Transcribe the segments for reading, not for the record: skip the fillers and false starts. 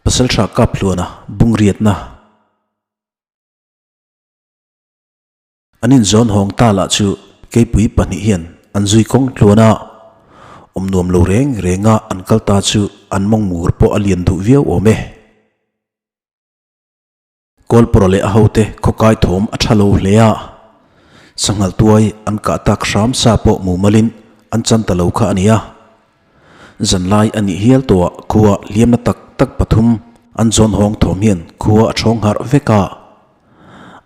Pasalṭha Kaphluana bungriatna an inzawn hawng ta lah chu keipui pahnih hian an zui kawng tluan a, awm nuam lo reng renga an kal ta chu an mawngmur pawh a lian duh viau awm e. Kawlpawra leh a hote khawkai thawm a tha lo hle a, sanghal tuai an kah tak hram sa pawh mumalin an chan ta lo kha a ni a. Zanlai a nih hial tawhah khua hliamna tak tak pathum an zawn hawng thawm hian khua a thawng harh vek a.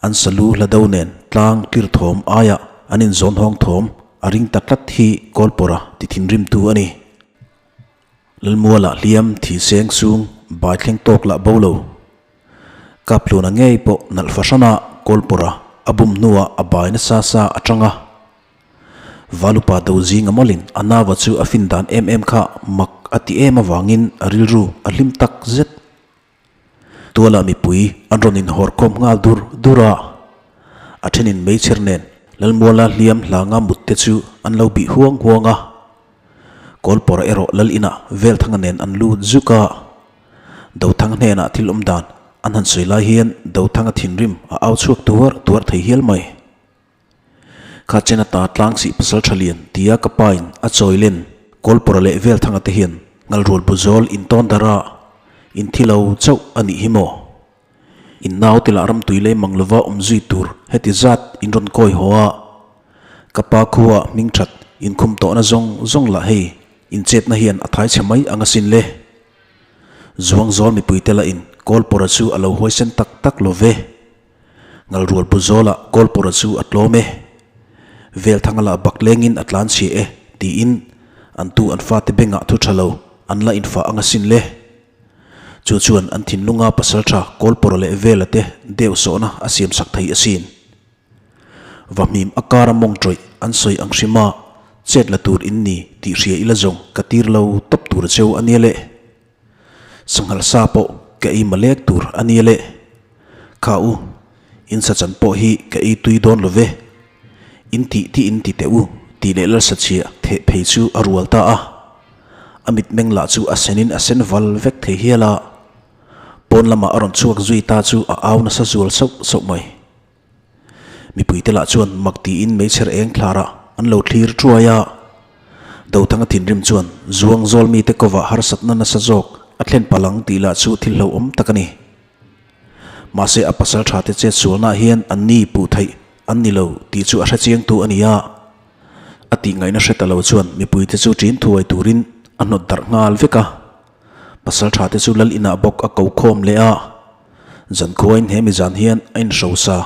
An salu hla do nen tlang tlir thawm aiah an inzawn hawng thawm a ring ta tlat hi Kawlpawra ti thinrimtu a ni. Lalmualah hliam thi seng sung bai thleng tawk lah bo lo. Kapluna ngei pawh nalh fahrana Kawlpawra a bum hnuah a bai nasa sa a tang a. Valupa do zinga mawlin a nava chu a fin dan em em kha mak a ti em avangin a rilru a hlim tak zet. Tualah mipui an rawn inhawrkhawm nghal dur dur a, a thenin meichher nen Lalmuala hliam hlanga mut te chu an lo bih huang huang a. Kawlpawra erawh Lal inah Velthanga nen an lut zuk a. Dothanga hnenah thil awm dan an han sawi lai hian Dothanga thinrim a au chhuak tuar tuar thei hial mai. Kha chen ata tlang sih pasal tha lian tia ka pain a chawi len Kawlpawra leh Velthanga te hian ngalrual bu zawl in tawn darh a, in thi lo chauh a nih hi maw? In naute lah ramtui lei mang lova awm zui tur heti zat in rawn kawi haw a, ka pa khua hming that inkhum tawhna zawng zawng lah hei inchetna hian a thai chhe mai ang asin le. Zuang zawl mipuite lah in Kawlpawra chu a lo huaisen tak tak lo ve. Ngalrual bu zawlah Kawlpawra chu a tlawm e. Velthanga lah bak lengin a tlan chhia e tiin an tu an fate bengah thu tha lo an la infah ang asin le. Chu chuan an thinlunga pasaltha Kawlpawra leh Vela te deuh sawhna a siam sak thei asin. Vahmim a kara mawng tawih an sawi ang hrim a, chet la tur in ni tih hria ila zawng ka tir lo tawp tur cheu a nia le. Sanghal sa pawh ka ei malek tur a nia le. Kha u, in sa chan pawh hi ka ei tui dawn lo ve. In tih tih in ti teh u tih leh lalsa chhia theh phei chu a rual ta a. A mitmeng lah chu a senin a sen val vek thei hial a. Pawn lamah a rawn chhuak zui ta chu a au nasa zual sauh sauh mai. Mipuite lah chuan mak tiin meichher eng thlarah an lo thlir thuai a. Dothanga thinrim chuan Zuang zawl mite kovah harsatna nasa zawk a thlen palh ang tih lah chu thil hlauhawm tak a ni. Mahse a pasal thate chet sualnaah hian an ni puh theih an ni lo tih chu a hrechiangtu a ni a. A tih ngaihna hre ta lo chuan mipuite chu ṭin thuai turin a hnawt darh nghal vek a. Pasal thate chu lal inah bawk a ko khawm leh a. Zankhuain he mi zan hian a inhrosa.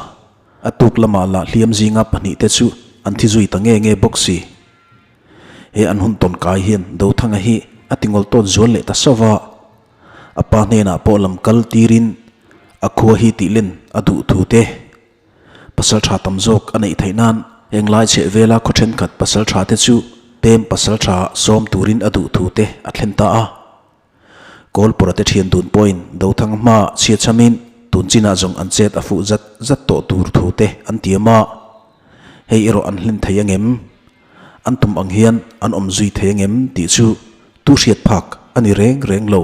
A tuk lamah lah hliam zinga pahnihte chu an thi zui ta nge nge bawk si. He an hun tawn kai hian Dothanga hi a tingawl tawt zual leh ta sauh va. A pa hnenah pawh lam kal tirin a khua hi tih len a duh thu te. Pasal tha tam zawk a neih theih nan englai chheh vela khaw thenkhat pasal tha te chu pem pasal tha sawm turin a duh thu te a thlen ta a. Kawlpawra te thian dun pawhin Dothang hma chhia chhamin tun chinah zawng an chet a fuh zat zat tawh tur thu te an tiam a. Hei erawh an hlen thei angem? An tum ang hian an awm zui thei angem tih chu tu hriat phak a ni reng reng lo.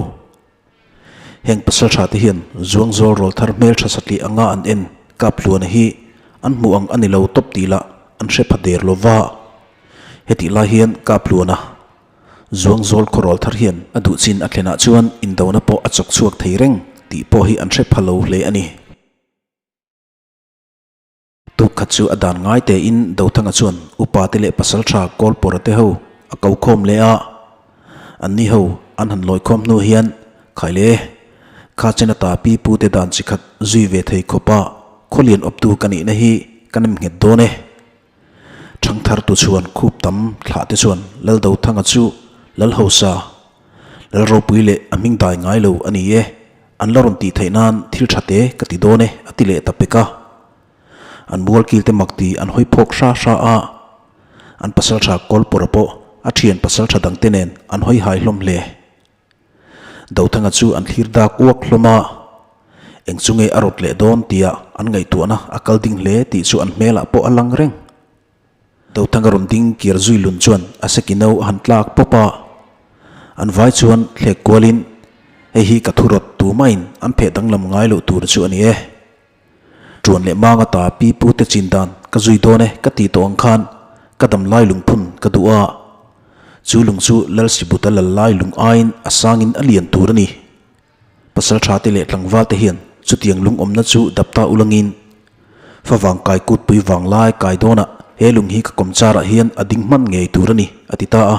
Heng pasal tha te hian zuang zawl rawl thar hmel tha satliah anga an en kap hluana hi an hmuh ang a ni lo tawp tih lah an hre pha der lo va. Hetih lai hian kap hluana zuang zawl khaw rawl thar hian a duh chin a thlenah chuan indona pawh a chawk chhuak thei reng tih pawh hi an hre pha lo hle a ni. Tuk khat chu a dan ngai tein Dothanga chuan upa te leh pasaltha Kawlpawra te ho a ko khawm leh a. An ni ho an han lawi khawm hnu hian Khaile, kha chen ata pi pu te dan chi khat zui ve thei khawpa khawlian awptu ka nihna hi ka nem nghet dawn e. Thangthar tu chuan khup tam thlah te chuan Lal Dothanga chu Lal Hausa, Lal Ropui leh a hming dai ngai lo a ni e, an la rawn tih theih nan thil tha te ka ti dawn e a ti leh ta pek a. An mualkil te mak ti an hawi phawk hra hra a, an pasaltha Kawlpawra pawh a thian pasaltha dangte nen an hawi hai hlawm hle. Dothanga chu an thlir dak uak hlawm a, eng chu nge a rawt leh dawn tia an ngaihtuahna a kal ding hle tih chu an hmelah pawh a lang reng. Dothanga rawn ding kir zui lun chuan a seki no a han tlak pawp a, an vai chuan thlek kualin Hei hi ka thurawt tumahin an pheh danglam ngai loh tur chu a ni e. Ṭuan leh mang ata pi pu te chin dan ka zui dawn e ka tih tawh ang khan ka dam lai lungphun ka duh a. Chu lung chu Lalsibuta lal lai lung aiin a sangin a lian tur a ni. Pasal tha te leh tlangval te hian chutiang lung awmna chu dap ta ulangin favang kai kutpui vang lai kai dawnah he lung hi ka kawmcharah hian a ding hman ngei tur a ni a ti ta a.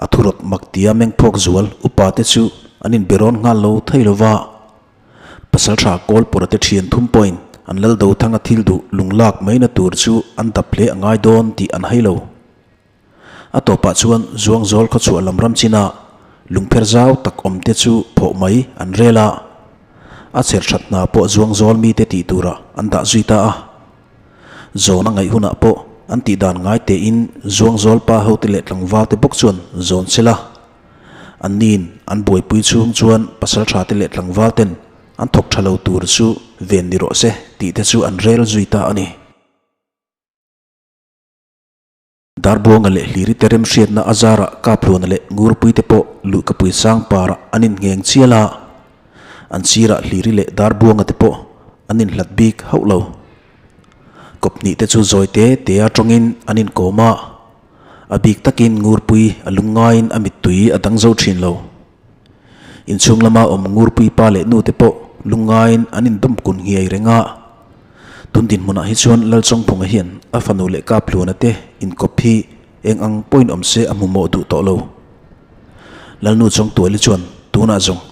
A thurawt mak tia mengphawk zual upa te chu an inberawn nghal lo thei lo va. Pasal tha Kawlpawra te thian thum pawhin an lal do thanga thil duh lung lak maina tur chu an dap hle a ngai dawn tih an hai lo. A tawpah chuan Zuangzawl khawchhuah lam ram china lungpher zau tak awm te chu phawh mai an rel a, a chher that hna pawh Zuangzawl mite tih turah an dah zui ta a. Zawn a ngaih hunah pawh an tih dan ngai tein Zuangzawl pa hote leh tlangval te bawk chuan zawn se la. An niin an buaipui chhung chuan pasal tha te leh tlangval ten an thawk tha lo tur chu ven ni rawh se tih te chu an rel zui ta a ni. Darbuanga leh Hliri te remhriatna a zarah Kaphluana leh Ngurpui te pawh Luhkapui sang parah an inngheng chial a, an sirah Hliri leh Darbuanga te pawh an inhlat bik hauh lo. Kawphnih te chu zawi te te a tawngin an inkawm a, a bik takin Ngurpui a lungngaiin a mittui a dang zo thin lo. Inchhung lama awm Ngurpui pa leh nu te pawh lungngaiin an indawm kun nghiai reng a. Tun dinhmunah hi chuan Lalchawngphunga hian a fanu leh Kaphluana te inkawp hi eng ang pawhin awm se a hmu mawh duh tawh lo. Lalnu Chawngtuali chuan tunah zawng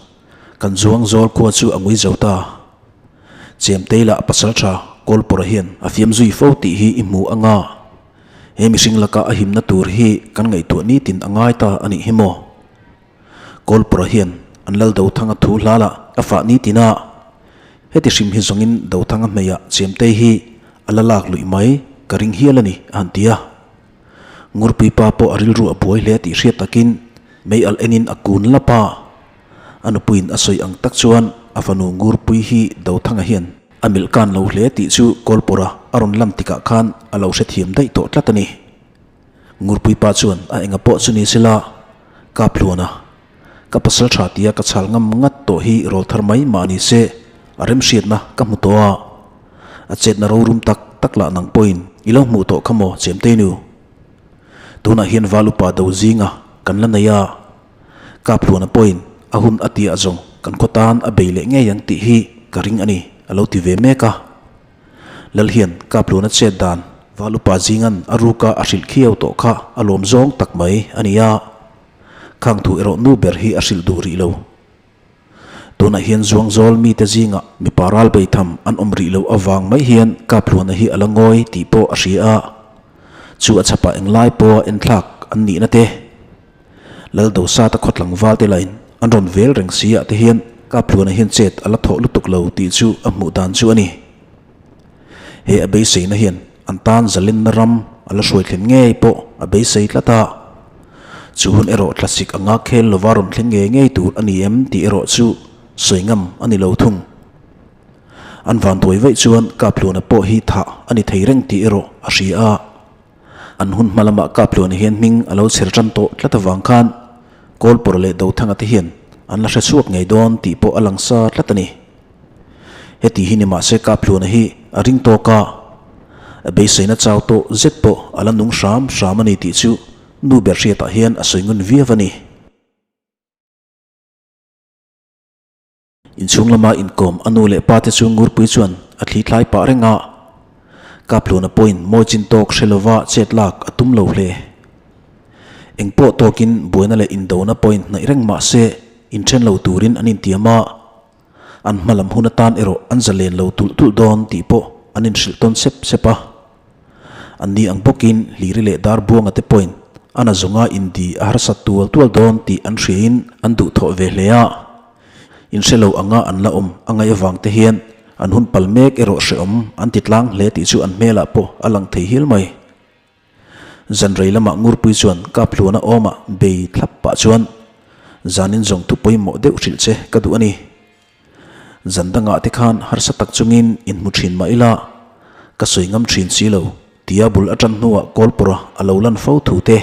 kan zuang zawl khua chu a ngui zo ta. Chemtei lah pasal tha Kawlpawra hian a fiam zui fo tih hi i hmu anga he mihring laka a himna tur hi kan ngaihtuah nitin a ngai ta a nih hi maw? Kawlpawra hian an lal Dothanga thu hla lah a fah nitin a, heti hrim hi zawngin Dothanga hmeiah Chemtei hi a la lak luih mai ka ring hial a ni a han ti a. Ngurpui pa pawh a rilru a buai hle tih hriat takin mei alh enin a kun lap a, a nupuiin a sawi ang tak chuan a fanu Ngurpui hi Dothanga hian a milh kan lo hle tih chu Kawlpawra a rawn lan tikah khan a lo hrethiam daih tawh tlat a ni. Ngurpui pa chuan a enga pawh chu ni sela, Kap hluan a, ka pasal tha tia ka chhal ngam ngat tawh hi rawl thar mai mah ni se, a remhriatna ka hmu tawh a. A chetna rorum tak tak lah nang pawhin i lo hmuh tawh kha maw Chemtei nu? Tunah hian val upa do zinga kan la nei a, Kap hluana pawhin a hun a tia zawng kan khaw tan a bei leh ngei ang tih hi ka ring a ni a lo ti ve mek a. Lal hian Kapluna chet dan Val upa zingan a ruka a hrilh khiau tawh kha a lawm zawng tak mai a ni a, khang thu erawh nu ber hi a hrilh duh rih lo. Tunah hian Zuangzawl mite zingah mipa ral bei tham an awm rih loh avang mai hian Kapluna hi a la ngawi tih pawh a hria a, chu a chhapah englai pawha enthlak an nihna te, Lal Dosata khaw tlangval te lain an rawn vel reng si ah te hian Kaphluana hian chet a la thawh lutuk lo tih chu a hmuh dan chu a ni. He a beiseina hian an tan zalenna ram a la hruai thlen ngei pawh a beisei tlat a. Chu hun erawh tlasik anga khel lova rawn thleng ngei ngei tur a ni em tih erawh chu sawi ngam a ni lo thung. An vanduai vaih chuan Kaphluana pawh hi thah a ni thei reng tih erawh a hria a. An hun hma lamah Kaphluana hian hming a lo chher tan tawh tlat avang khan Kawlpawr leh Dothanga te hian an la hre chhuak ngei dawn tih pawh a lang sa tlat a ni. Heti hi ni mahse Kaphluana hi a ring tawk a, a beiseina chau tawh zet pawh a la nung hram hram a ni tih chu nu ber hriatah hian a sawi ngun viau a ni. Inchhung lama inkawm a nu leh pa te chu Ngurpui chuan a thli thlai pah reng a, Kapluna pawhin mawi chin tawk hre lova chet lak a tum lo hle. Eng pawh tawkin buaina leh indona pawhin hnaih reng mah se inthen lo turin an intiam a, an hma lam hun atan erawh an zalen lo tulh tulh dawn tih pawh an inhrilh tawn sep sep a. Anni ang bawkin Hliri leh Darbuanga te pawhin a na zawnga indi a harsat tual tual dawn tih an hriain an duhthawh ve hle a. Inhre lo anga an la awm a ngaih avang te hian an hun pal mek erawh hrehawm an ti tlang hle tih chu an hmelah pawh a lang thei hial mai. Zan rei lamah Ngurpui chuan Kaphluana awmah bei thlap pah chuan zanin zawng thu pawimawh deuh hrilh che ka duh a ni. Zan dangah te khan harsa tak chungin inhmu thin mah ila ka sawi ngam thin si lo tia bul a tan hnuah Kawlpawra a lo lan fo thu te.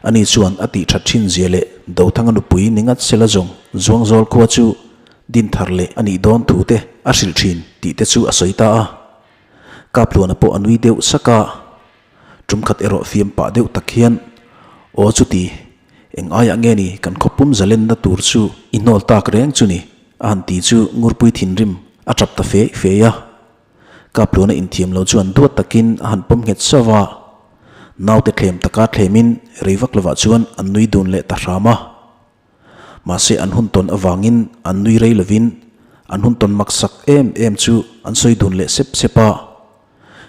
Ani chuan a tih that thin zia leh Dothanga nupui ni ngat sela zawng Zuangzawl khua chu din thar leh a nih dawn thu te a hrilh thin tih te chu a sawi ta a. Kapluana pawh a nui deuh sak a, tum khat erawh fiam pah deuh tak hian, Aw chuti, eng aiah nge ni kan khawpum zalenna tur chu i hnawl tak reng chu ni? a han ti chu Ngurpui thinrim a tap ta fei fei a. Kapluana inthiam lo chuan duat takin a han pawm nghet sauh a, naute thlem taka thlemin rei vak lovah chuan an nui dun leh ta hram a. Mahse an hun tawn avangin an nui rei lovin an hun tawn maksak em em chu an sawi dun leh sep sep a.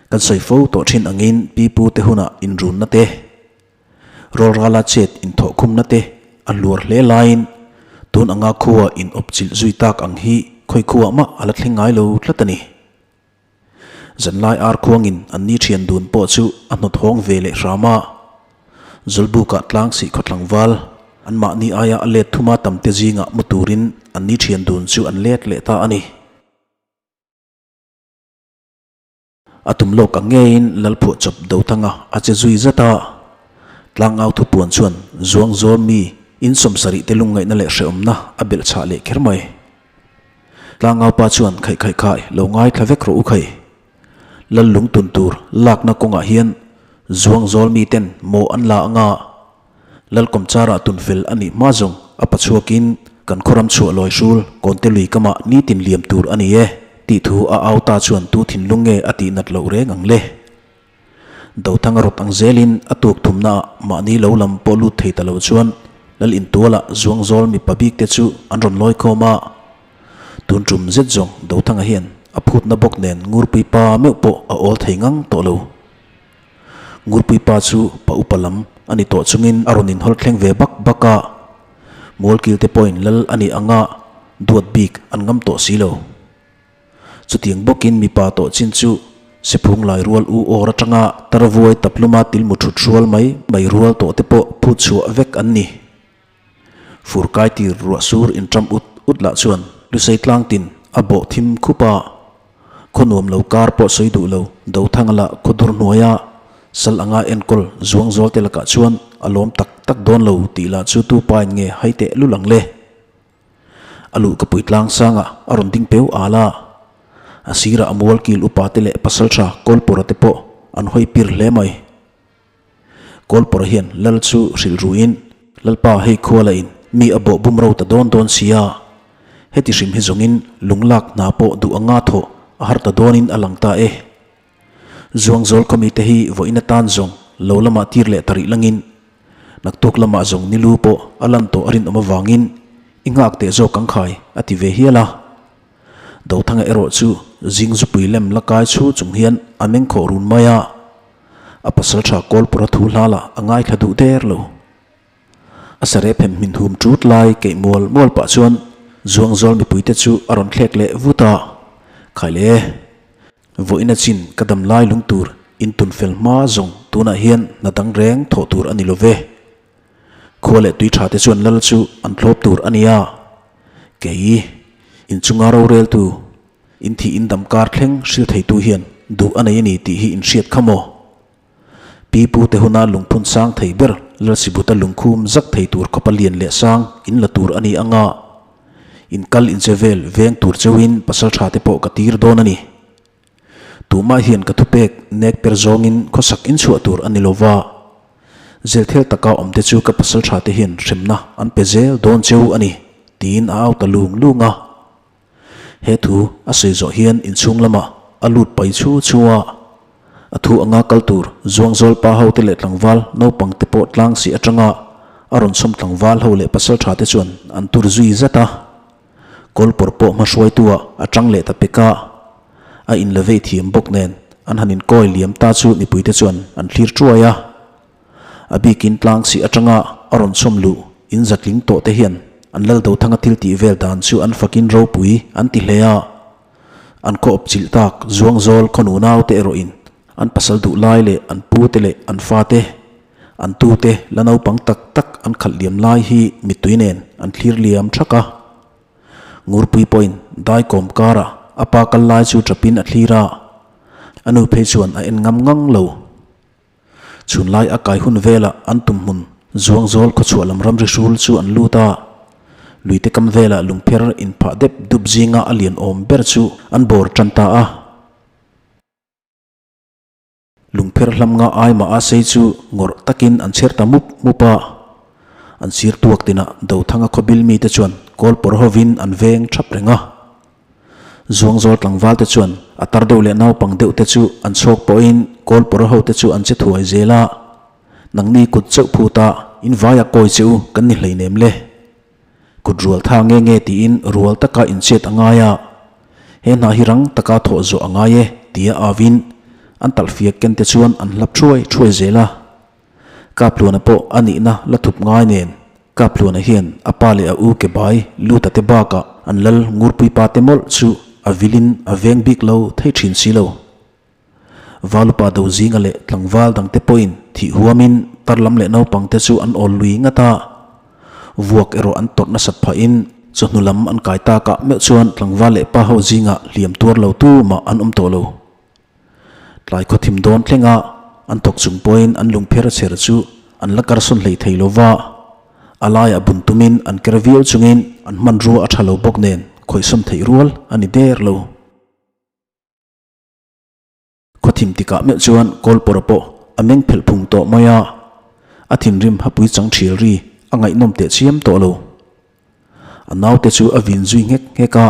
Kan sawi fo tawh thin angin pipu te hunah inrunna te, Rawlrala chet inthawhkhumna te a hluar hle laiin tun anga khua in awp chilh zui tak ang hi khawi khuah mah a la thleng ngai lo tlat a ni. Zanlai ar khuangin an ni thian dun pawh chu a hnawt hawng ve leh hram a. Zawlbukah tlang sih khaw tlangval anmahni aia a let thuma tamte zingah mu turin an ni thian dun chu an let leh ta a ni. A tum lawk ang ngeiin Lalphuah chawp Dothanga a che zui zat a. Tlangau thupuan chuan Zuang zawl mi in sawmsarih te lungngaihna leh hrehawmna a belh chhah leh kher mai. Tlangau pa chuan khaih khaih khai lo ngaithla vek rawh u khai. Lal lung tun tur lakna kawngah hian Zuang zawl mi ten mawh an la anga. Lalkawmchara tunfel a nih hma zawng a pachhuakin kan khawram chhuah lawi hrul Kawnte lui kamah nitin liam tur a ni e tih thu a au ta chuan tu thinlung nge a tih nat loh reng ang le. Dothanga rawt ang zelin a tuk thumnaah mahni lo lam pawh lut thei ta lo chuan Lal intualah Zuangzawl mipa bik te chu an rawn lawi khawm a. Tun tum zet zawng Dothanga hian a phutna bawk nen Ngurpui pa meuh pawh a awl thei ngang tawh lo. Ngurpui pa chu pa upa lam a ni tawh chungin a rawn inhawl thleng ve bak bak a, Mualkil te pawhin lal a nih anga duat bik an ngam tawh si lo. Chutiang bawkin mipa tawh chin chu Sephung lai rual u awr atanga tarvuai tapluma tilmu thut hrual mai mai rual tawh te pawh phut chhuah vek an ni. Fur kai tir ruah sur inṭam ut ut lah chuan Lusei tlang tin a bawh thim khup a, khaw nuam lo kar pawh sawi duh lo Dothanga lah khaw dur hnuaia sal anga enkawl zuang zawl te lakah chuan a lawm tak tak dawn lo tih lah chu tu pain nge hai teh lul ang le. A luh ka pui tlang sangah a rawn ding peu al a, a sirah a mual kil upa te leh pasalṭha Kawlpawra te pawh an hawi pir hle mai. Kawlpawr hian Lal chu hrilh ruin, Lalpa hei khuala in mi a bawh bum ro ta dawn dawn sia, heti hrim hi zawngin lunglak hna pawh duh anga thawh a har ta dawnin a lang ta e. Zuangzawl khawmite hi vawiin atan zawng lo lamah tir leh ta rih langin, naktuk lamah zawng nilu pawh a lan tawh a rinawm avangin i nghak teh zawk ang khai a ti ve hial a. Dothanga erawh chu zing zupui lem la kai chhu chung hian a meng khawh run mai a. A pasal tha Kawlpura thu hla lah a ngaithla duh der lo. A sareh phem hmin hum tut lai keih mual mual pah chuan Zuangzawl mipuite chu a rawn thlek leh vut a, Khai le, vawiin a chin ka dam lai lung tur in tun fel hma zawng tunah hian hna dang reng thawh tur a ni lo ve. Khua leh tui tha te chuan lal chu an thlawp tur a nia. Kei, inchunga roreltu, In thih in dam kar thleng hril theitu hian duh a nei a ni tih hi in hriat kha maw? Pi pu te huna lungphun sang thei ber Lalsibuta lungkhum zak thei tur khawpa lian leh sang in la tur a ni anga in kal in che vel veng tur cheuhin pasal tha te pawh ka tir dawn a ni. Tumah hian ka thupek nek per zawngin khawsak in chhuah tur a ni lova, zelthel taka awm te chu ka pasal tha te hian hremna an pe zel dawn cheu a ni tiin a au ta lung lung a. He thu a sawi zawh hian inchhung lamah a lut pai chhu chhu a, a thu anga kal tur Zuangzawl pa ho te leh tlangval naupang te pawh tlang si atanga a rawn chhawm tlangval ho leh pasaltha te chuan an tur zui zat a. Kawlpawr pawh hmahruaitu ah a tang leh ta pek a, a inla vei thiam bawk nen an han inkawi liam ta chu mipui te chuan an thlir chuai a. A bikin tlang sih atanga a rawn chhawm luh in zatling tawh te hian an lal Dothanga thil tih vel dan chu an fakin ropui an ti hle a. An khaw awp chilh tak Zuangzawl khaw nunau te erawhin an pasal duh lai leh an pu te leh an fa te, an tu te la naupang tak tak an khalh liam lai hi mittui nen an thlir liam thak a. Ngurpui pawhin daikawm karah a pa kal lai chu tapin a thlir a, a nu phei chuan a en ngam ngang lo. Chhunlai a kai hun velah an tum hmun. Zuangzawl khawchhuah lam ramri hrul chu an lut a, luite kam velah lungpher inphah dep dup zinga a lian awm ber chu an bawr tan ta a. Lungpher hlam nga ai mah a sei chu ngawrh takin an chher ta mup mup a. An sir tuak tinah Dothanga khawbil mite chuan kawl pawr hovin an veng thap reng a. Zuangzawl tlangval te chuan a tar deuh leh naupang deuh te chu an chhawk pawhin kawl pawr ho te chu an che thuai zel a. Nangni kut chauh phut a, in vaia kawi che u kan ni hleinem le. Kut rual tha nge nge tiin rual taka inchhiat a ngai a, he hna hi rang taka thawh zawh a ngai e tia avin an talhfiak ken te chuan an hlap thuai thuai zel a. Kaphluana pawh a nihna la thup ngai nen Kaphluana hian a pa leh a u ke bai Luta te bakah an lal Ngurpui pa te mawlh chu a vilin a veng bik lo thei thin si lo. Valupa do zinga leh tlangval dangte pawhin thih huamin tar lam leh naupangte chu an awl lui ngat a. Vuak erawh an tawrh nasat phahin chawhnu lam an kai takah meuh chuan tlangval leh pa ho zingah hliam tuar lo tu mah an awm tawh lo. Tlai khaw thim dawn thlenga an thawk chung pawhin an lungpher chher chu an la karsawn hlei thei lo va, a laiah bun tumin an ker viau chungin an hmanrua a tha lo bawk nen khawihsawn theih rual a ni der lo. Khawthim tikah meuh chuan Kawlpawra pawh a meng phelh phung tawh mai a, a thinrim hapui chang thial ri a ngaihnawm teh chiam tawh lo. A naute chu a vin zui nghek nghek a,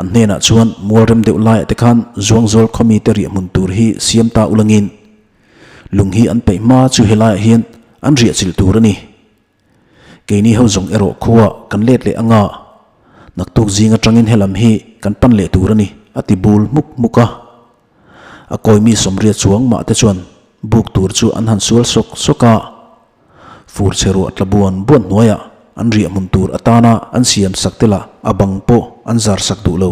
an hnenah chuan mual rem deuh laiah te khan Zuangzawl khawmi te riah hmun tur hi siam ta ulangin lung hi an peih hma chu helaiah hian an riah chilh tur a ni. Keini ho zawng erawh khua kan let leh anga, naktuk zing atangin helam hi kan pan leh tur a ni, a ti bul hmuk hmuk a. A kawimi sawmriat chuang mah te chuan buk tur chu an han sual sawk sawk a. Fur chhe ruah tla buan buan hnuaiah an riah hmun tur atana an siam sak te lah a bang pawh an zar sak duh lo.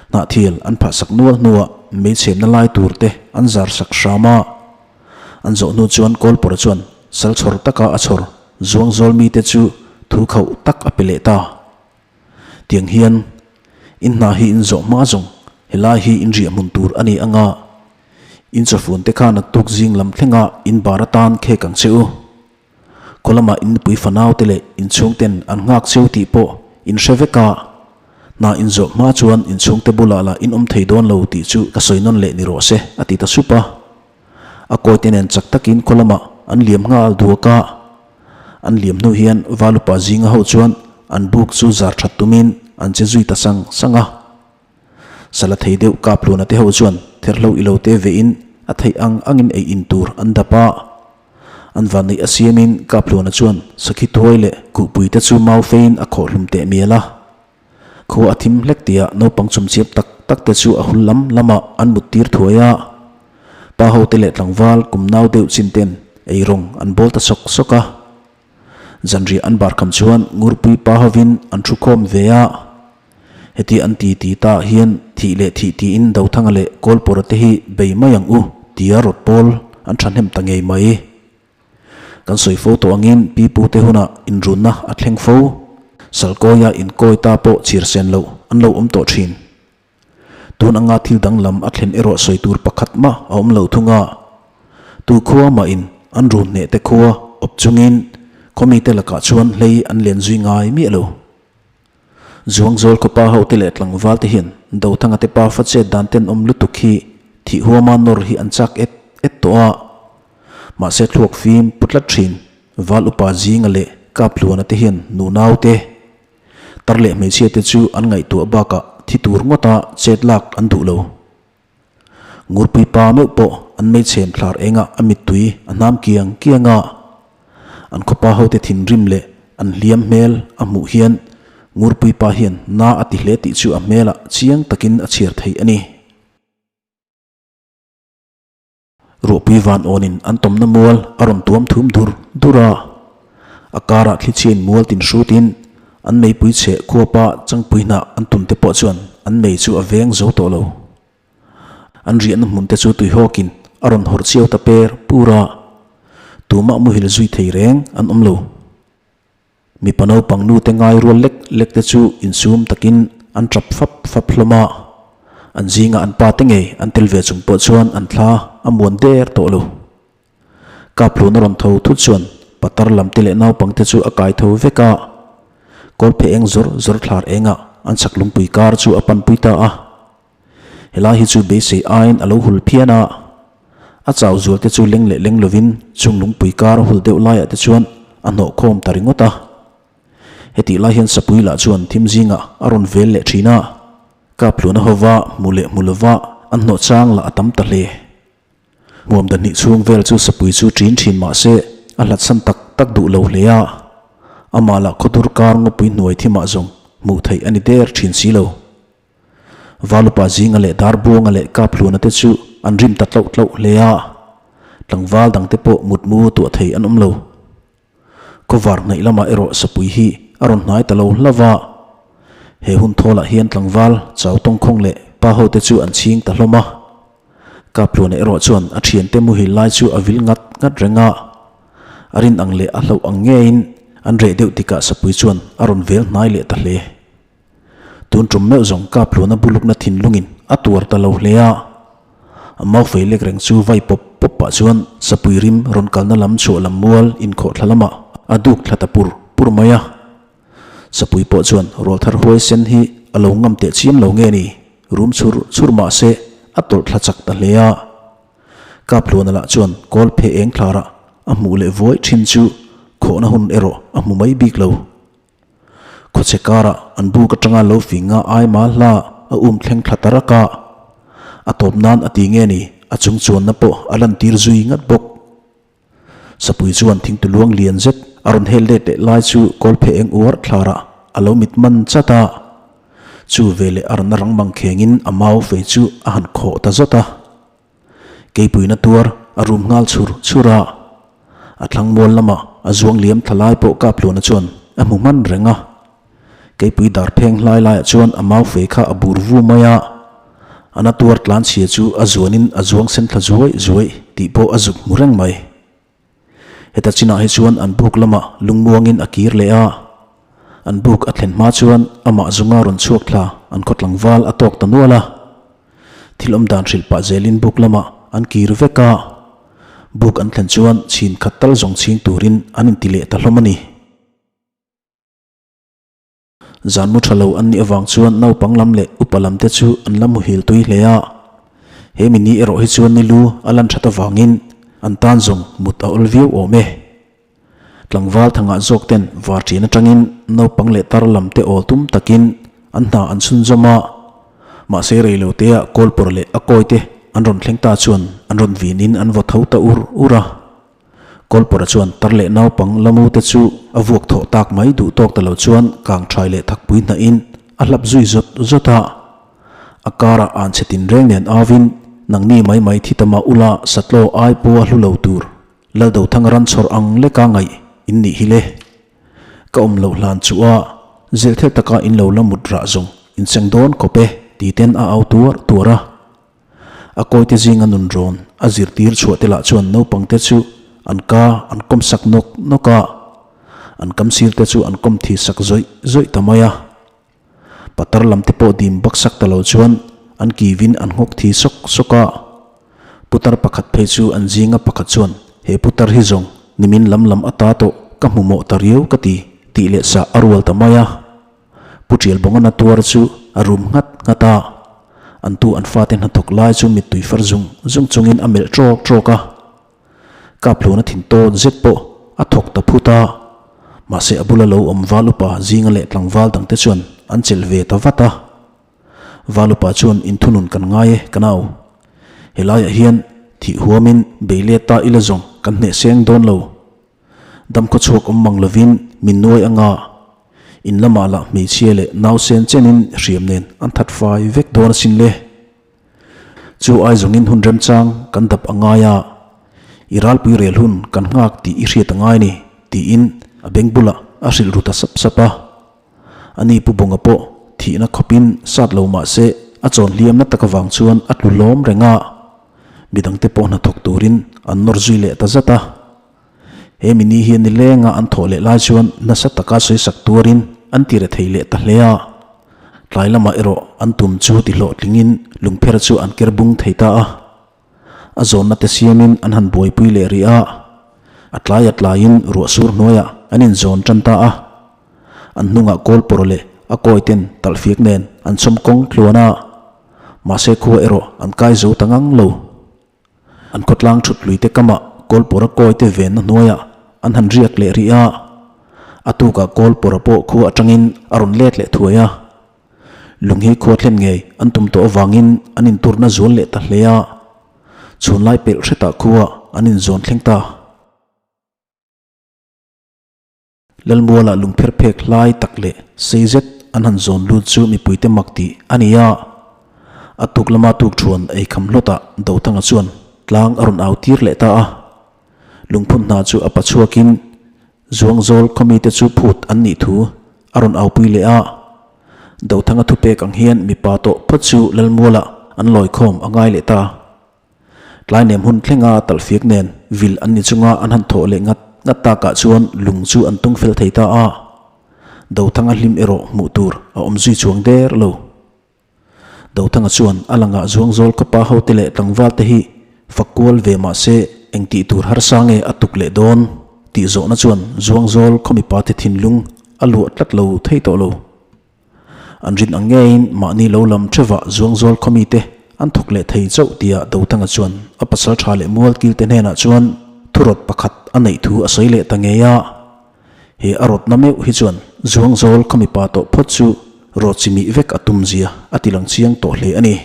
Hnahthial an phah sak nual hnuah meichhemna lai tur te an zar sak hram a. An zawh hnu chuan Kawlpawra chuan sal chhawr taka a chhawr zuangzawl mite chu thu khauh tak a pe leh ta. Tiang hian in hna hi in zawh hma zawng helai hi in riah hmun tur a ni anga in chawfun te kha naktuk zing lam thlenga in bar atan khek ang che u. Khaw lamah in nupui fanau te leh in chhungten an nghak cheu tih pawh in hre vek a, hna in zawh hma chuan in chhungte bulah lah in awm thei dawn lo tih chu ka sawi nawn leh ni rawh se a ti ta sup a. A kawite nen chak takin khaw lamah an liam nghal duak a, an liam hnu hian Valupa zinga ho chuan an buk chu zar that tumin an che zui ta sang sang a. Sala thei deuh Kapluna te ho chuan therhlo ilo te vehin a theih ang angin ei in tur an dap a. An vanneih a siamin Kapluna chuan sakhi tuai leh kuhpui te chu mau feiin a khawh hlum teh mial a. Khua a thim hlek tia naupang chumchiap tak tak te chu a hul lam lamah an mut tir thuai a. Pa ho te leh tlangval kum nau deuh chin ten ei rawng an bawl ta sawk sawk a. Zanriah an bar kham chuan Ngurpui pa hovin an thu khawm ve a. Heti an ti ti ta hian thih leh thih tiin Dothanga leh Kawlpawra te hi bei mai ang u tia rawt pawl an thahnem ta ngei mai. Kan sawi fo tawh angin pi pute hunah inrunna a thleng fo. Salkawia inkawi ta pawh chhir sen loh an lo awm tawh thin. Tun anga thil danglam a thlen erawh sawi tur pakhat mah a awm lo thung a. Tu khua mahin an run hneh te khua awp chungin khawmite lakah chuan hlei an len zui ngai miah lo. Zuangzawl khawpa hote leh tlangval te hian Dothanga te pa fa chet dan tenawm lutuk hi thih huama nawr hi an chak et et tawh a. Mahse thluak fim pu tlat thin Val upa zinga leh Kaphluana te hian nunau te, tar leh hmeichhia te chu an ngaihtuah bakah thi tur ngawta chet lak an duh lo. Ngurpui pa meuh pawh an meichhem thlar engah a mittui a hnam kiang kiang a. An khawpa hote thinrim leh an hliam hmel a hmuh hian Ngurpui pa hian na a ti hle tih chu a hmelah chiang takin a chhiar theih a ni. Ruahpui van awnin an tawmna mual a rawn tuam thum dur dur a, a karah thlichhiain mual tin hrutin an meipui chheh khuapa changpui hnah an tum te pawh chuan an mei chu a veng zo tawh lo. An riahna hmun te chu tuihawkin a rawn hawrh chiau ta per pur a, tumah muhil zui thei reng an awm lo. Mipa naupang nute ngai rual lek lek te chu insum takin an tap fap fap hlawm a, an zinga an pa te ngei an tel ve chung pawh chuan an thla a muan der tawh lo. Kaphlun a rawn tho thut chuan Patar lam te leh naupang te chu a kai tho vek a. Kawlphe eng zawr zawr thlar engah an chak lungpui kar chu a panpui ta a. Helai hi chu beisei aiin a lo hul phian a. A chau zual te chu leng leh leng lovin chung lungpui kar hul deuh laiah te chuan a hnawh khawm ta ringawt a. Hetih lai hian sapui lah chuan thim zingah a rawn vel leh thin a. Kaphluna hova hmu leh hmu lova an hnawh chang lah a tam ta hle. Hmuam dahnih chhung vel chu sapui chu ṭin ṭhin mah se a hlatsan tak tak duh lo hle a, amah lah khawdur kar ngawpui hnuai thimah zawng hmuh theih a ni der ṭhin si lo. Valupa zinga leh Darbuanga leh Kaphluna te chu an rim ta tloh tloh hle a, tlangval dangte pawh mutmu tuah thei an awm lo. Khawvar hnaih lamah erawh sapui hi a rawn hnai ta lo hlauh a. He hun thawlah hian tlangval chau tawngkhawng leh pa hote chu an chhing ta hlawm a. Kapluana erawh chuan a thiante muhil lai chu a vil ngat ngat reng a. A rin ang leh a hlauh ang ngeiin an reh deuh tikah sapui chuan a rawn vel hnai leh ta hle. Tun tum meuh zawng Kapluana bulukna thinlungin a tuar ta lo hle a. A maufei lek reng chu vai pawp pawp pah chuan sapui rim rawn kalna lam chhuah lam mual inkhawh thla lamah a duk thla ta pur pur mai a. Sapui pawh chuan rawlthar huai sen hi a lo ngam teh chiam lo nge ni, rum chhur chhur mah se a tawlh thla chak ta hle a. Kapluana lah chuan kawl phe eng thlarah a hmuh leh vuai thin chu khawhna hun erawh a hmu mai bik lo. Khawchhe karah an buk atanga lo fing a ai ma hla a um thleng thla ta rak a. A tawp nan a ti nge ni, a chung chuanna pawh a lantir zui ngat bawk. Sapui chuan thingtu luang lian zet a rawn hel let leh lai chu kawlphe eng uar thlarah a lo mit man chat a. Chu veleh a rawn a rang mang khengin a mau fei chu a han khawh ta zawt a. Keipuina tuar a rum nghal chhur chhur a, a thlang mual lamah a zuang liam thla lai pawh Kapluana chuan a hmu hman reng a. Keipui dar pheng hlai laiah chuan a mau fei kha a bur vu mai a, a na tuar tlan chhia chu a zuanin a zuang sen thla zuai zuai tih pawh a zuk hmu reng mai. Heta chinah hi chuan an buk lamah lungmuangin a kir leh a, an buk a thlen hma chuan amah zunga rawn chhuak thla an khaw tlangval a tawk ta nual a. Thil awm dan hrilh pah zelin buk lamah an kir vek a, buk an thlen chuan chhin khat tal zawng chhing turin an inti leh ta hlawm a ni. Zan mu tha lo an nih avang chuan naupang lam leh upa lam te chu an la muhil tui hle a. He mi ni erawh hi chuan ni lu a lan that avangin an tan zawng mut a awl viau awm e. Tlangval thangah zawk ten var ṭin atangin naupang leh tar lam te awl tum takin an hna an chhunzawm a. Mahse rei lo teah kawlpawr leh a kawi te an rawn thleng ta chuan an rawn vinin an vaw tho ta ur ur a. Kawlpawra chuan tar leh naupang lamu te chu a vuak thawh tak mai duh tawk ta lo chuan kang thai leh thakpui hnahin a hlap zui zawt zawt a. A karah an chhe tinreng nen avin nangni mai mai thi tama ula satlaw ai pawha hlu lo tur Laldothanga ran chhawr ang leka ngaih in nih hi le. Ka awm loh hlan chu a zilh thel taka in lo la mut rah zawng in seng dawn khawp e ti ten a au tuar tuar a. A kawite zinga nun rawn a zirtir chhuah te lah chuan naupang te chu an ka an kawm sak nawk nawk a, an kam sir te chu an kawm thi sak zawih zawih ta mai a. Patar lam te pawh dim bak sak ta lo chuan an kivin an nghawk thi sawk sawk a. Putar pakhat phei chu an zinga pakhat chuan he putar hi zawng nimin lam lam ata tawh ka hmu mawh ta riau ka ti tih leh sah a rual ta mai a. Pu Ṭialbawnga na tuar chu a rum nghat nghat a, an tu an fate hnathawk lai chu mittui far zung zung chungin a melh ṭawk ṭawk a. Kaphluna thin tawn zet pawh a thawk ta phut a, mahse a bula lo awm val upa zinga leh tlangval dangte chuan an chelh ve ta vat a. Val upa chuan inthunun kan ngai e ka nau. Helaiah hian thih huamin bei let ta ila zawng kan hneh seng dawn lo. Damkhaw chhuak awm mang lovin min nuai anga in lamah lah hmeichhia leh nausen chenin hriam nen an that fai vek dawn asin le. Chu ai zawngin hun remchang kan dap a ngai a, i ralpui rel hun kan nghak tih i hriat a ngai ni tiin a beng bulah a hrilh ru ta sap sap a. Ani Pu Bunga pawh thihna khawpin sat lo mah se a chawn hliamna tak avang chuan a tlu hlawm reng a, midangte pawh hnathawk turin an nawr zui leh ta zat a. He mini hi nilenga an thawh leh lai chuan nasa taka sawisak tuarin an ti re thei leh ta hle a. Tlai lamah erawh an tum chu ti hlawhtlingin lungpher chu an ker bung thei ta a. A zawnna te siamin an han buaipui leh rih a. A tlai a tlaiin ruah sur hnuaiah an inzawn tan ta a. An hnungah kawl pawr leh a kawi ten talhfiak nen an chhawm kawng tluan a, mahse khua erawh an kai zo ta ngang lo. An khawtlang thut lui te kamah kawl pawra kawi te venna hnuaiah an han riak leh rih a, a tukah kawl pawra pawh khua atangin a rawn let leh thuai a. Lung hi khua thlen ngei an tum tawh avangin an inturna zual leh ta hle a, chhunlai pelh hretah khua an inzawn thleng ta. Lalmualah lungpher phek hlai tak leh sei zet an han zawn lut chu mipuite mak tih a ni a. A tuk lama tuk thuan ei kham hlawtah Dothanga chuan tlang a rawn au tir leh ta a. Lungphun hna chu a pachhuakin Zuangzawl khawmite chu phut an nih thu a rawn aupui leh a. Dothanga thupek ang hian mipa tawh phawt chu Lalmualah an lawikhawm a ngai leh ta. Tlai nem hun thlenga talhfiak nen vil an ni chunga an han thawh leh ngat ngat takah chuan lung chu an tung fel thei ta a. Dothanga hlim erawh hmuh tur a awm zui chuang der lo. Dothanga chuan a langah Zuangzawl khawpa hote leh tlangval te hi fak kual ve mah se eng tih tur harsa nge a tuk leh dawn tih zawhna chuan Zuangzawl khaw mipa te thinlung a luah tlat lo thei tawh lo. An rin ang ngeiin mahni lo lam thevah Zuangzawl khaw mite an thawk leh thei chauh tia Dothanga chuan a pasal tha leh mualkil te hnenah chuan thurawt pakhat a neih thu a sawi leh ta ngei a. He a rawtna meuh hi chuan Zuangzawl khaw mipa tawh phawt chu rawt chi mih vek a tum zia a ti lang chiang tawh hle a ni.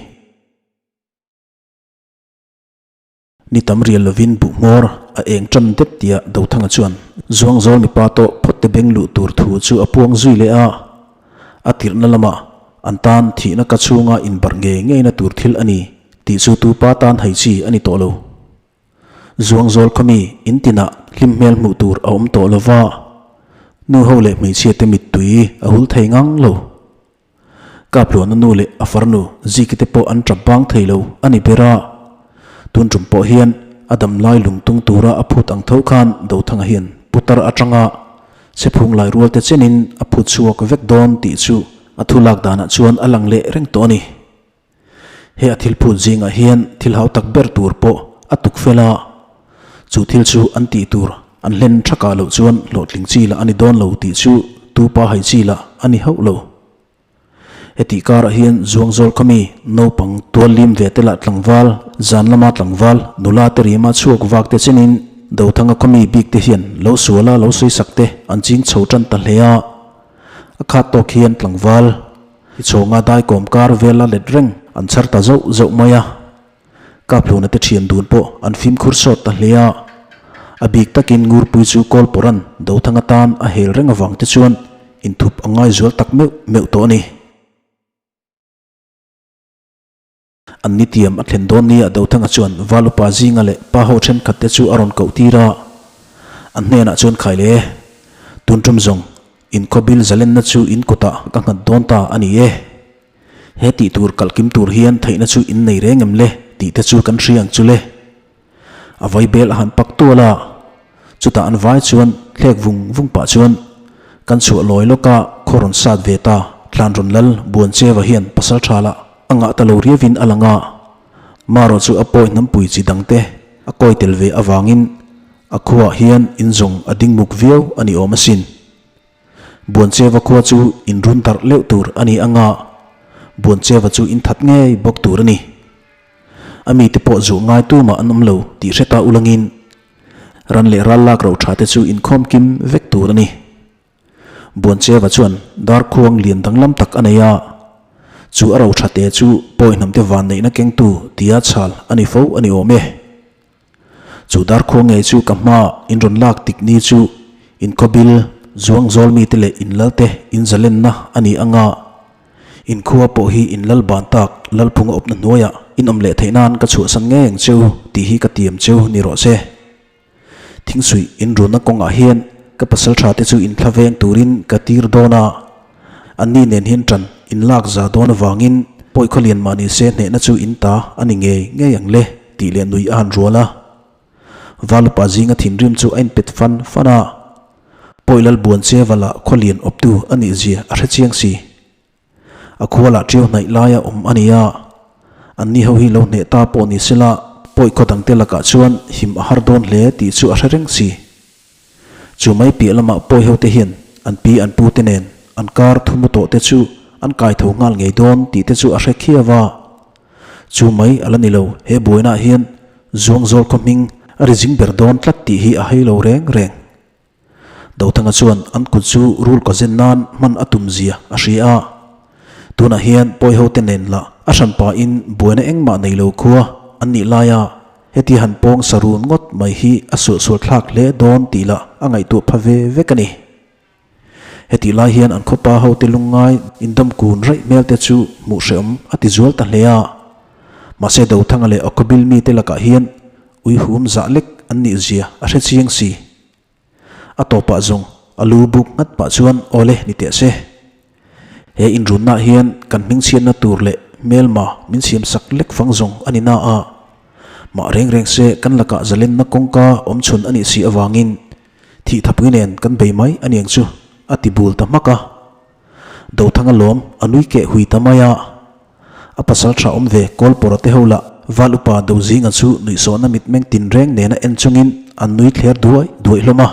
Ni tam rial lovin buh hmawr a eng tan det tia Dothanga chuan Zuangzawl mipa tawh phawt te beng luh tur thu chu a puang zui leh a. A tirhna lamah an tan thihna ka chhunga inbarh ngei ngeina tur thil a ni tih chu tupa tan hai chi a ni tawh lo. Zuangzawl khawmi in tinah hlim hmel hmuh tur a awm tawh lova, nu ho leh hmeichhia te mittui a hul thei ngang lo. Kapluana nu leh a farnu Ziki te pawh an tap bang thei lo a ni ber a. Tun tum pawh hian a damlai lungtung tura a phut ang tho khan Dothanga hian putar atanga chhephung lai rual te chenin a phut chhuak vek dawn tih chu a thu lak danah chuan a lang leh reng tawh a ni. He a thil phut zingah hian thil hau tak ber tur pawh a tuk fel a, chu thil chu an tih tur an hlen thakah loh chuan hlawhtling chi lah a ni dawn lo tih chu tu pa hai chi lah a ni hauh lo. Hetih karah hian Zuangzawl khawmi naupang tual lim ve te lah tlangval, zan lama tlangval, nula te rima chhuak vak te chenin Dothanga khawmi bik te hian lo suala lo sawisak te an ching chho tan ta hle a, a khat tawk hian tlangval, I chhawnga daikawm kar vel a let reng an chhar ta zauh zauh mai a. Kaphluna te thian dun pawh an fimkhur sawt ta hle a. A bik takin Ngurpui chu Kawlpawra'n Dothanga tan a hel reng avang te chuan inthup a ngai zual tak meuh meuh tawh a ni. An ni tiam a thlen dawn nia Dothanga chuan Valupa zinga leh pa ho thenkhat te chu a rawn koh tir a. An hnenah chuan khai le, tun tum zawng in khawbil zalenna chu in kutah ka nghat dawn ta a ni e. He tih tur kalh kim tur hian theihna chu in nei reng em le tih te chu kan hria ang chu le. A vai bel a han pak tual a, chutah an vai chuan thlek vung vung pah chuan kan chhuah lawi lawk a, khaw rawn sat ve ta, thlan rawn lal buan cheva hian pasal tha lah a ngah ta lo riavin a lang a, marawh chu a pawi hnampui chi dangte a kawi tel ve avangin a khuaah hian in zawng a ding muk viau a ni awm asin. Buancheva khua chu in run darh leuh tur a ni anga, Buancheva chu in that ngei bawk tur a ni. A mite pawh zuh ngai tumah an awm lo tih hre ta ulangin ran leh ral lak ro tha te chu inkhawm kim vek tur a ni. Buancheva chuan darkhuang lian danglam tak a nei a, chu a ro tha te chu pawi hnamte vanneihna kengtu tia chhal a ni fo a ni awm e. Chu darkhuang ngei chu ka hma in rawn lak tik ni chu in khawbil zuang zawl mite leh in lalte in zalenna a ni anga in khua pawh hi in lal ban tak lalphunga awpna hnuaiah in awm leh theih nan ka chhuahsan ngei ang cheu tih hi ka tiam cheu ni rawh se. Thingsuih in runna kawngah hian ka pasal tha te chu in thla veng turin ka tir dawn a, anni nen hian tan in lak za dawn avangin pawi khawlian mah ni se hnehna chu in ta a ni ngei ngei ang le tih leh nui a han rual a. Valupa zinga thinrim chu a inpet fan fan a, pawi lal buan che vala khawlian awptu a nih zia a hre chiang si. A khualah ṭiau hnaih laia awm a ni a, anni ho hi lo hneh ta pawh ni sela pawi khaw dangte lakah chuan him a har dawn hle tih chu a hre reng si. Chu mai piah lamah pawi hote hian an pi an pu te nen an kar thu mu tawh te chu an kai tho nghal ngei dawn tih te chu a hre khiau a. Chu mai a la ni lo, he buainaah hian Zuangzawl khaw hming a ri zing ber dawn tlat tih hi a hei lo reng reng. Dothanga chuan an kut chu rul ka zen nan hman a tum zia a hria a. Tunah hian pawi hote nen lah a hran pahin buaina engmah nei lo khua an nih laia heti han pawng sa run ngawt mai hi a suahsual thlak hle dawn tih lah a ngaihtuah pha ve vek a ni. Hetih lai hian an khawpa hote lungngai indawm kun raih hmel te chu hmuh hrehawm a ti zual ta hle a. Mahse Dothanga leh Awkawbil mite lakah hian uihum zah lek an nih zia a hre chiang si. A tawpah zawng a lu buk nghat pah chuan awle ni teh se. He inrunna hian kan hmingchhiatna tur leh hmelma min siam sak lek fang zawng a ni na a. Mah reng reng se kan lakah zalenna kawngka awm chhun a nih si avangin thih thapui nen kan bei mai a niang chu a ti bul ta hmak a. Dothanga lawm a nui keh hui ta mai a. A pasal tha awm ve Kawlpawra te ho lah Val upa Dozinga chu nuihsawhna mitmeng tinreng nena en chungin an nui thler duai duai hlawm a.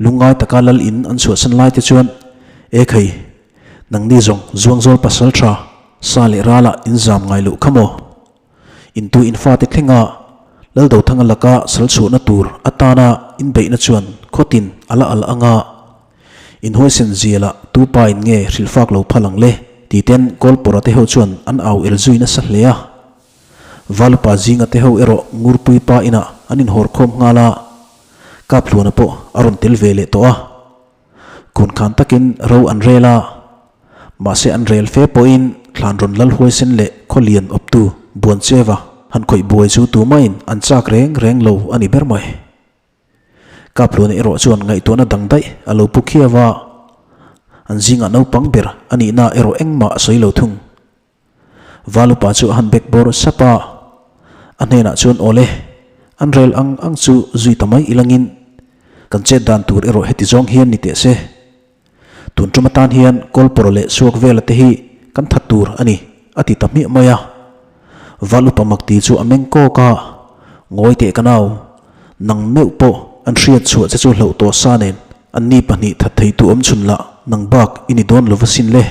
Lungngai taka lal in an chhuahsan lai te chuan, E khai, nangni zawng Zuangzawl pasal tha sa leh ralah in zam ngai loh kha maw? Intu in fate thlenga Lal Dothanga laka sal chhuahna tur atana inbeihna chuan khawtin a la al anga Inhuaisen zialah tu pa in nge hrilhfak lo phal ang le? Ti ten Kawlpawra te ho chuan an au el zui nasa hle a. Valupa zinga te ho erawh Ngurpui pa inah an inhawr khawm nghal a, Kaphluana pawh a rawn tel ve leh tawh a. Khunkhan takin ro an rel a, mahse an rel fe pawhin Thlanrawn Lalhuaisen leh Khawlian awptu Buancheva han khawih buai chu tumahin an chak reng reng lo a ni ber mai. Kaphluana erawh chuan ngaihtuahna dang daih a lo pu khiau a, an zingah naupang ber a nihna erawh engmah a sawi lo thung. Valupa chu a han bek bawr sap a, a hnenah chuan Awle, an rel ang ang chu zui ta mai ilangin kan chet dan tur erawh heti zawng hian ni teh se. Tun tum atan hian Kawlpawr leh Suak vela te hi kan that tur a ni, a ti ta hmiah mai a. Val upa Makti chu a meng kawk a, Ngawi teh ka nau, nang meuh pawh an hriat chhuah che chu hlauh tawh sa nen an ni pahnih that thei tu awm chhun lah nang bak i ni dawn lo va sin le.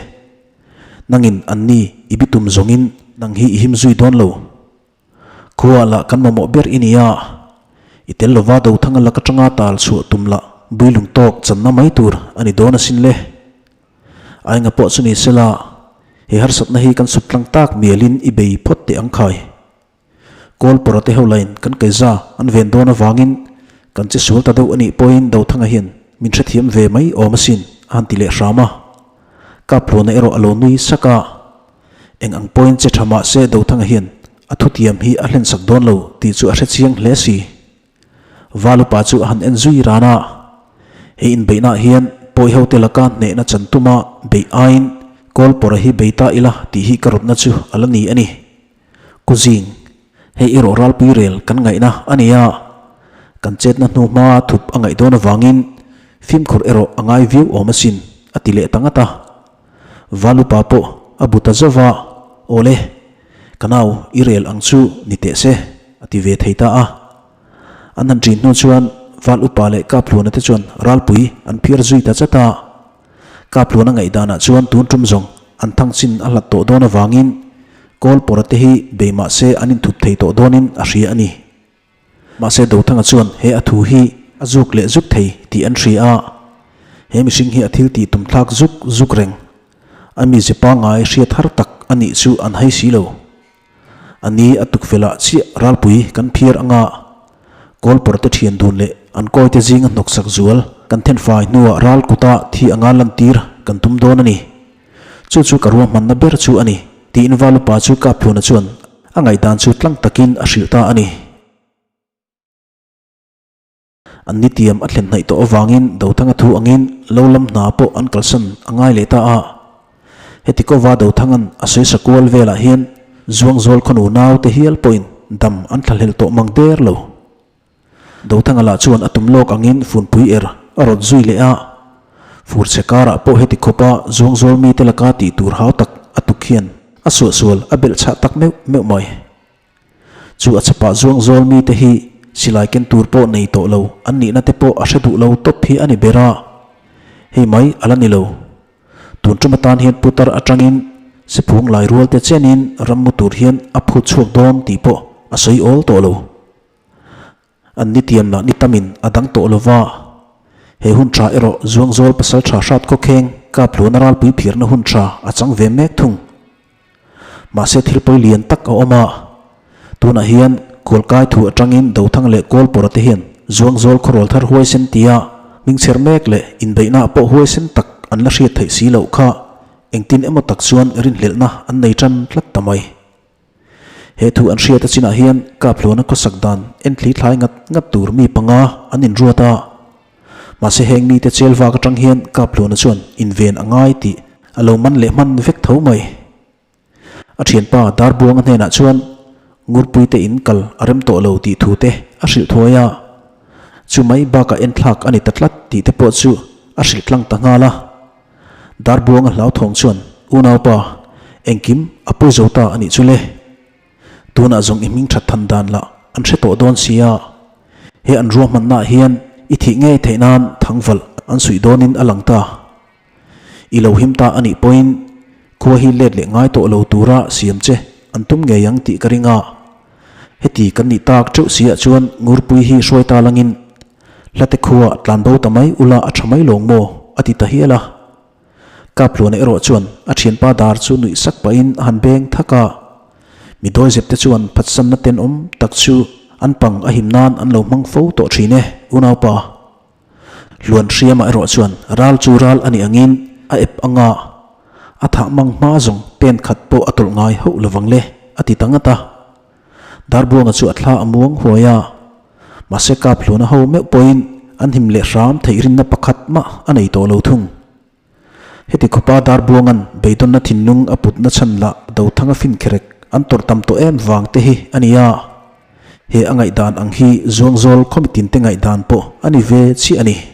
Nangin an ni i bitum zawngin nang hi i him zui dawn lo. Khua lah kan mamawh ber i nia. I tel lova Dothanga lak atanga tal chhuah tum lah builung tawk channa mai tur a ni dawn asin le. Ainga pawh chu ni sela, he harsatna hi kan sut tlang tak mialin i bei phawt teh ang khai. Kawlpawra te ho lain kan kaiza an ven dawn avangin kan che sual ta deuh a nih pawhin Dothanga hian min hrethiam ve mai awm asin a han ti leh hram a. Kaphluana erawh a lo nui sak a. Eng ang pawhin che tha mah se Dothanga hian a thutiam hi a hlensak dawn lo tih chu a hre chiang hle si. Valupa chu a han en zui ran a, He inbeihnaah hian pawi hote laka hnehna chan tuma beih aiin Kawlpawra hi bei ta ila tih hi ka rawtna chu a la ni a ni. Kuzing, hei erawh ralpui rel kan ngaihna a ni a, kan chetna hnu hma thup a ngaih dawn avangin fimkhur erawh a ngai viau awm asin a ti leh ta ngat a. Valupa pawh a bu ta zauh va, Awle, ka nau i rel ang chu ni teh se, a ti ve thei ta a. An han ṭin hnu chuan Val upa leh Kaphluana te chuan ralpui an phiar zui ta chat a. Kaphluana ngaihdanah chuan tun ṭum zawng an thang chin a hlat tawh dawn avangin Kawlpawra te hi bei mah se an inthup thei tawh dawnin a hria a ni. Mahse Dothanga chuan he a thu hi a zuk leh zuk thei tih an hria a, he mihring hi a thil tih tum thlak zuk zuk reng. A mize pangngai hriat har tak a nih chu an hai si lo. A ni a tukfelah chiah ralpui kan phiar anga Kawlpawr te thian dun leh an kawite zinga hnawksak zual kan thenfai hnuah ral kuta thi anga lantir kan tum dawn a ni. Chu chu ka ruahmanna ber chu a ni, tiin Valupa chu Kaphluna chuan a ngaihdan chu tlang takin a hrilh ta a ni. An nitiam a thlen hnaih tawh avangin Dothanga thu angin lo lam hna pawh an kalsan a ngai leh ta a. Heti kova Dothanga'n a sawi kual velah hian Zuangzawl khawnu naute hial pawhin dam an thlahlel tawh mang der lo. Dothanga lah chuan a tum lawk angin funpui er a rawt zui leh a, fur chhe karah pawh heti khawpa zuangzawl mite laka tih tur hau tak a tuk hian a suahsual a belh chhah tak meuh meuh mai. Chu a chhapah zuangzawl mite hi silai ken tur pawh nei tawh lo an nihna te pawh a hre duh lo tawp hi a ni ber a, hei mai a la ni lo. Tun tum atan hian putar atangin Sephung lai rual te chenin rammu tur hian a phut chhuak dawn tih pawh a sawi awl tawh lo. An ni tiam lah ni tamin a dang tawh lo va, he hun tha erawh Zuangzawl pasal tha hrat khawkheng Kaphluana ralpui phirna hun tha a chang ve mek thung. Mahse thil pawi lian tak a awm a, tunah hian Kawlkai thu atangin Dothang leh Kawlpawra te hian Zuangzawl khawrawl thar huaisen tia hmingchher mek leh inbeihna pawh huaisen tak an la hriat theih si loh kha engtin emaw tak chuan rinhlelhna an nei tan tlat ta mai. He thu an hriat a chinah hian Kaphluana khawsak dan enthli thlai ngat ngat tur mi panga an inruat a. Mahse heng mite chel vak atang hian Kaphluana chuan inven a ngai tih a lo man leh hman vek tho mai. A thianpa Darbuanga hnenah chuan Ngurpuite in kal a rem tawh lo tih thu te a hrilh thuai a. Chu mai bakah enthlak a ni ta tlat tih te pawh chu a hrilh tlang ta nghal a. Darbuanga hlauthawng chuan, Unaupa, engkim a pawi zo ta a nih chu le. Tunah zawng i hming that than dan lah an hre tawh dawn si a. He an ruahmannaah hian i thih ngei theih nan thangvalh an suih dawnin a lang ta. I lo him ta a nih pawhin khua hi let leh ngai tawh lo tura siam che an tum ngei ang tih ka ring a. Heti kan nih tak teuh si ah chuan Ngurpui hi hruai ta langin Hlate khua tlan bo ta mai ula a tha mai lawng maw? a ti ta hial a. Kaphluana erawh chuan a thianpa dar chu nuih sak pahin a han beng thak a. Mi dawizep te chuan phatsanna tenawm tak chu an pang a him nan an lo hmang fo tawh thin e, unaupa. Hluan hriamah erawh chuan ral chu ral a nih angin a ep anga a thah mang hma zawng pen khat pawh a tawlh ngai hauh lovang le, a ti ta ngat a. Darbuanga chu a thla a muang huai a, mahse Kaphluana ho meuh pawhin an him leh hram theih rinna pakhat mah a nei tawh lo thung. Heti khawpa Darbuanga'n beidawnna thinlung a putna chhan lah Dothanga finkherek an tawrh tam tawh em vang te hi a ni a. He a ngaihdan ang hi Zuangzawl khawmitin te ngaihdan pawh a ni ve chiah a ni.